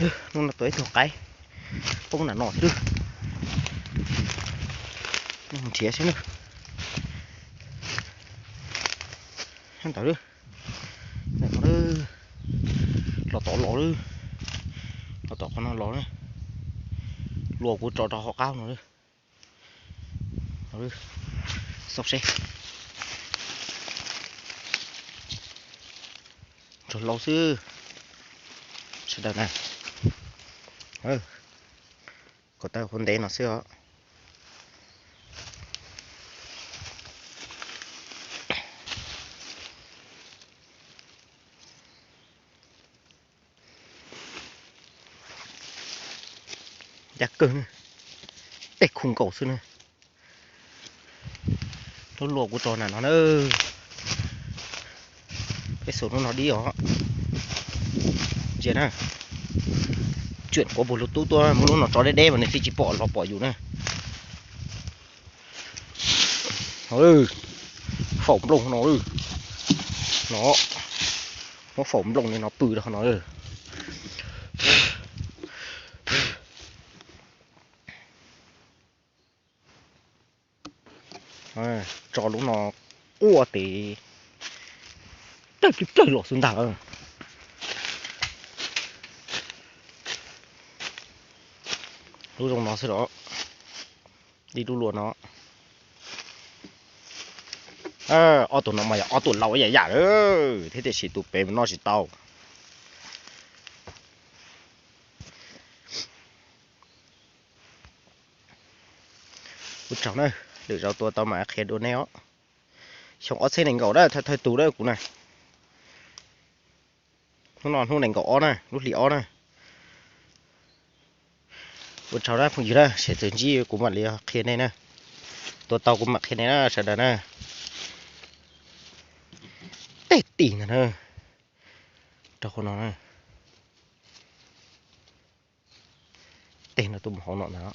Hnub no tua ib tug qaib poob nram no thiab. Nrhiav xwb na. Ntawd, los tom los, los tom qhov no los, luas kuv tso rau hauv qab no. Xauj seb. Ntsuag hlau xwb. Sawv daws na, kom tau hauv ntev no xwb os. Ncaj kawg, tej khu nkaus xwb na. Lub luas kuv tso nram no na. Peb xaus lub no dib os. Ntsia na, tsuam quav puag lub tub tuaj muab lub no tso deb deb mas nws thiaj tsis pom los pom yus na. Faus nplooj no, no, muab faus nplooj li no pw rau no. Tso lub no quaj tes plawg plawg los xwb ntag. Lub zoo no xwb los, ib lub luas no. Ob tug no mas yog ob tug laus yam yam thiab tiam sis tus pem mas noj tsis tau. Ua tsaug na, lwm zaus tua tau mam qhia dua nej os. Xyoo ob txhiab nees nkaum na, thawj thawj tus na kuv na. Hnub no hnub nees nkaum ob na, lub hlis ob na. Ua tsaug na phooj ywg na, seb txawm ntsib kuv mam li qhia nej na. Tua tau kuv mam qhia nej na sawv daws na. Tej tim ntag na, rau qhov no na. Tej no tuaj mus hauv no ntag.